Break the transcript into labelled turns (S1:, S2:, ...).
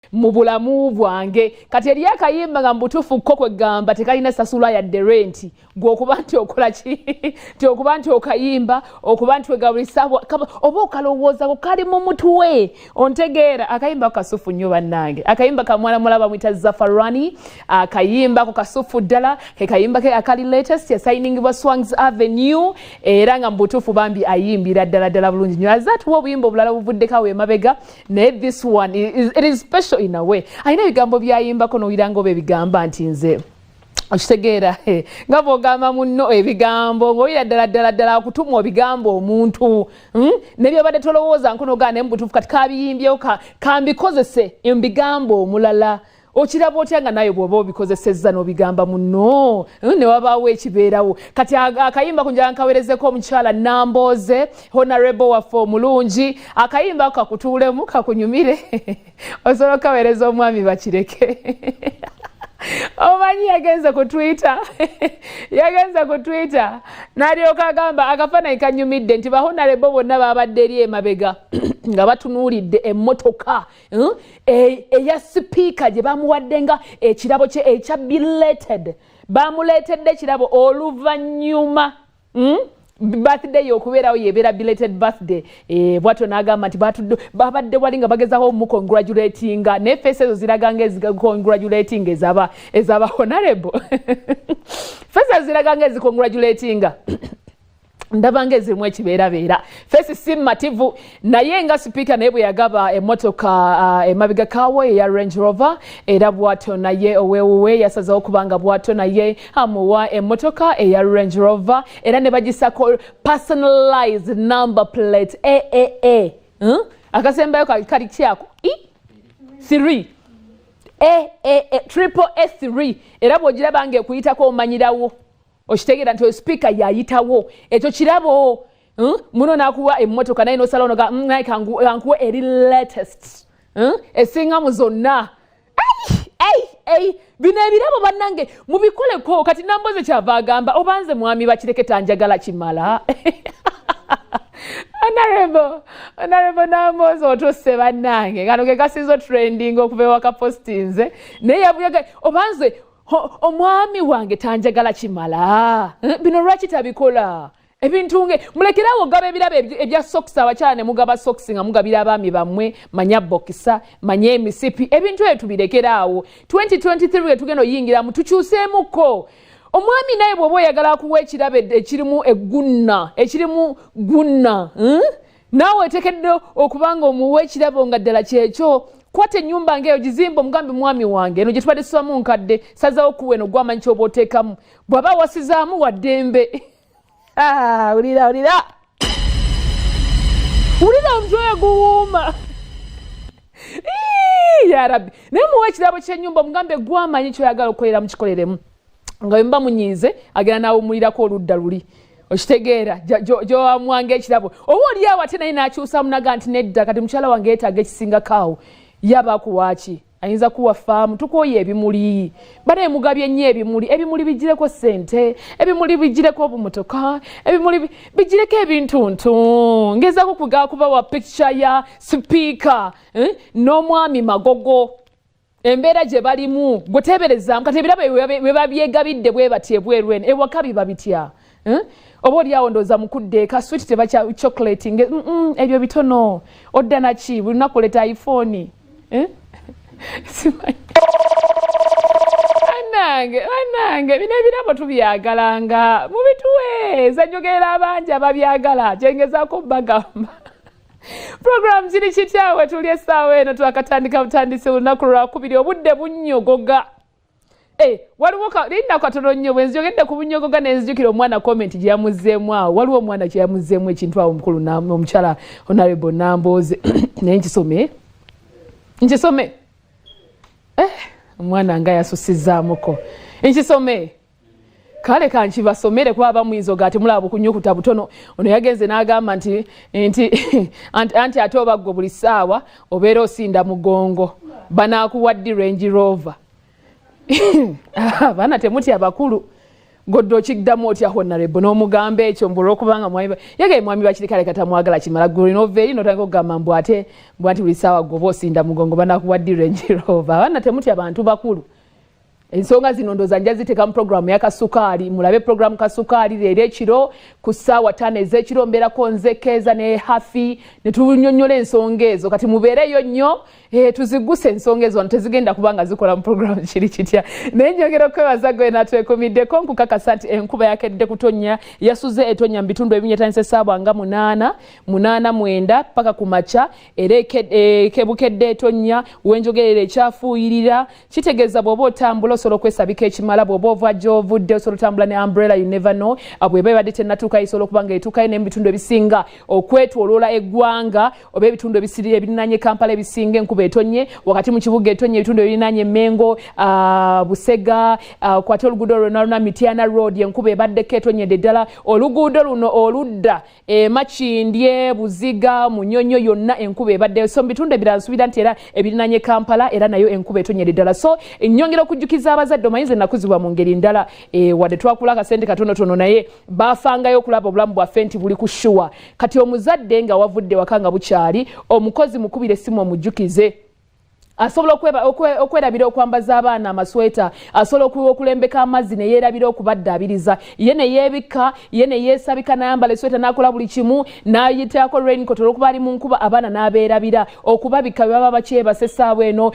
S1: Mu bulamu bwange kati eriyo akayimba nga mubutuufu ko kwegamba tekalina sasula yadde renti. Gwe okuba nti okola ki, nti okuba nti okayimba, okuba nti wegabulisa oba okalowoozako kali mu mutwe, ontegeera? Akayimba ko kasufu nnyo bannange. Akayimba ka mwana mulaba bamuyita Zafarani. Akayimba ko kasufu ddala, ke kayimba ke akali latest yasayiningibwa Swangs Avenue, era nga mubutuufu bambi ayimbira ddala ddala bulungi nnyo. Aze atuwa obuyimba obulala buvuddeko awo emabega, naye this one it is special in a way. Alina ebigambo byayimbako nowira nga oba ebigamba nti nze okitegeera nga bwogamba munno ebigambo ngaoyira ddala ddala ddala akutumwa obigambo omuntu, Nebyobadde tolowooza nkonogaa, naye mubutuufu kati kabiyimbyewo, kambikozese mbigambo omulala. Okiraba otya nga naye bw'oba obikozesezza n'obigamba munno, ne wabaawo ekibeerawo? Kati akayimba kunjala nkawerezeko omukyala Nambooze, honorable waffe omulungi. Akayimba kakutuulemu, kakunyumire, osobola okukaweereza omwami Bakireke. Omanyi yagenze ku Twitter, yagenze ku Twitter n'alyoka agamba akafaananyi kanyumidde nti ba honorable bonna babadde eri emabega nga batunuulidde emmotoka eya sipiika gye bamuwadde nga ekirabo kye ekya belated. Bamuleetedde ekirabo oluvannyuma, Birthday okubeerawo yebeera belated birthday. Bwatyo n'agamba nti babadde wali nga bagezaho omucongratulatinga, naye face ezo ziraga nga ezicongratulating ezaba honorable. Face ezo ziraga nga ezicongratulatinga, ndaba nga ezirimu ekibeerabeera, face si mativu. Naye nga sipiika naye bwe yagaba emmotoka emabega kaawo eya Range Rover, era bwatyo naye owewuwe yasazeho kubanga bwatyo naye amuwa emmotoka eya Range Rover, era ne bagisako personalized number plate aaa, Akasembayo kali kyako e 3 a a a triple s 3, era bw'ogiraba nga ekuyitako omanyirawo, okitegeera nti oyo sipiika yayitawo. Ekyo kirabo, Muno nakuwa emmotoka naye nosalawo noga, naye kankuwe eri latest, Esinga mu zonna." Ei, bino ebirabo bannange mubikoleko. Kati Namboze kyava agamba obanze mwami Bakireke tanjagala kimala. Honorable Namboze otusse bannange, kano ke kasinza trending okuva ewaka postinze, naye yabuyaga obanze omwami wange tanjagala kimala. Bino lwaki tabikola? Ebintu nge mulekerawo ogaba ebirabo ebya socks. Abakyala ne mugaba socks nga mugabira abaami bammwe, manya bokisa, manya emisipi. Ebintu ebyo tubirekeraawo. 2023 we tugenda oyingiramu, tukyuseemuko. Omwami naye bw'oba oyagala akuwa ekirabo ekirimu eggunna, ekirimu gunna, Naawe oteekedde okuba nga omuwa ekirabo nga ddala kyekyo. Kwata ennyumba ngaeyo gizimba, omugambe, "Mwami wange, eno gye tubadde tusamu nkadde, sazawo kuwa eno." Gwamanyi kyoba oteekamu. Bw'aba awasizaamu, waddembe. Ah, wulira, wulira, wulira omutwe guwuuma. Ya Rabbi! Naye muwa ekirabo ky'ennyumba, omugambe, "Gwamanyi kyoyagala okukolera, mukikoleremu." Nga bwe muba munyiize, agenda n'awumulirako oludda luli, okitegeera, gyowamwanga ekirabo. Oba oli awo ate naye n'akyusamu naga nti, "Nedda, kati mukyala wange yeetaaga ekisingako awo." Yaba akuwaaki? Ayinza kuwa faamu. Tukooye ebimuli banaye, mugabye nnyo ebimuli. Ebimuli bijireko sente, ebimuli bijireko obumotoka, ebimuli bijireko ebintuntu. Ngezaako kugaa kubawa picture ya sipiika n'omwami Magogo, embeera gye balimu. Gwe teeberezaamu kati ebirabo bwe babyegabidde bwe bati ebweru eno, ewaka biba bitya, eh? Oba oliawo ndowooza mukudde eka sweet tebakya chocolate nge ebyo bitono. Odda naki? Buli lunaku oleeta iPhone, eh? Simanyi. Bannange, bannange, bino ebirabo tubyagalanga, mubituwe. Nze abangi ababyagala kyengezaako bagamba. Program kiri kityawe tuli essaawa eno twakatandika butandisi, olunaku lwakubiri, obudde bunnyogoga. Eh, waliwo linda katono nnyo. Bwe nziyogedde ku bunyogoga nenzijukira omwana comment gye yamuzzeemu awo. Waliwo omwana gye yamuzzeemu ekintu awo omukulu omukyala Honorable Nambooze, naye nkisome, nkisome. Eh, omwana nga yasusizaamuko. Nkisome? Kale kankibasomere kuba bamuyinza oga temulaba bukunyukuta butono. Ono yagenze n'agamba nti anti ate oba ggwe buli ssaawa obeera osinda mugongo, banaakuwa ddi Range Rover? Abaana temutya abakulu. Godde okiddamu otya, honorable, n'omugamba ekyo mbu olwokubanga mwami yagaye mwami Bakirikale katamwagala kimala gwe nova eri notandika okugamba mbu ate mbu anti buli ssaawa gwe oba osinda mugongo banakuwa ddi Range Rover. Abaana, temutya bantu bakulu. Ensonga zino ndooza nja ziteeka mu programu ya Kasukaali. Mulabe programu Kasukaali leero ekiro ku ssaawa 5 ez'ekiro. Mbeerako nze Keeza ne Hafi ne tunyonnyola ensonga ezo. Kati mubeereyo nnyo, tuziguse ensonga ezo wano, tezigenda kuba nga zikola mu programu kiri kitya. Naye njogera okwebaza gwe natwekumiddeko. Nkukakasa nti enkuba yakedde kutonnya, yasuze etonya mu bitundu ebimu, yatandise essaawa nga 8, 8, 9 paka ku makya, era ekebukedde etonnya. Wenjogerera ekyafuuyirira, kitegeeza bw'oba otambula osobola okwesabika ekimala. Bw'oba ova gy'ovudde osobola otambula ne umbrella, you never know. Bw'eba ebadde tennatuukayo, esobola okuba nga etuukayo. Naye mu bitundu ebisinga okwetwoloola eggwanga oba ebitundu ebirinaanye Kampala ebisinga, enkuba etonye. Wakati mu kibuga etonye, ebitundu ebirinaanye Mengo, Busega, kwate oluguudo lwonna luna Mityana Road, enkuba ebaddeko etonyedde ddala. Oluguudo luno oludda Makindye, Buziga, Munyonyo, yonna enkuba ebaddeyo. So mu bitundu ebirala nsuubira nti era ebirinaanye Kampala era nayo enkuba etonyedde ddala. So nyongera okujjukiza abazadde, omanyi nze nakuzibwa mu ngeri ndala, wadde twakula akasente katonotono, naye bafangayo okulaba obulamu bwaffe nti buli ku sure. Kati omuzadde nga wavudde waka nga bukyali, omukozi mukubira essimu omujjukize. Asobola okwerabira okwambaza abaana amasweta, asobola okulembeka amazzi ne yeerabira okubaddaabiriza, ye ne yeebikka, ye ne yeesabika, n'ayambala esweta, n'akola buli kimu, n'ayitaako raincoat olwokuba ali mu nkuba, abaana n'abeerabira okubabikka bwe baba bakyebasa essaawa eno.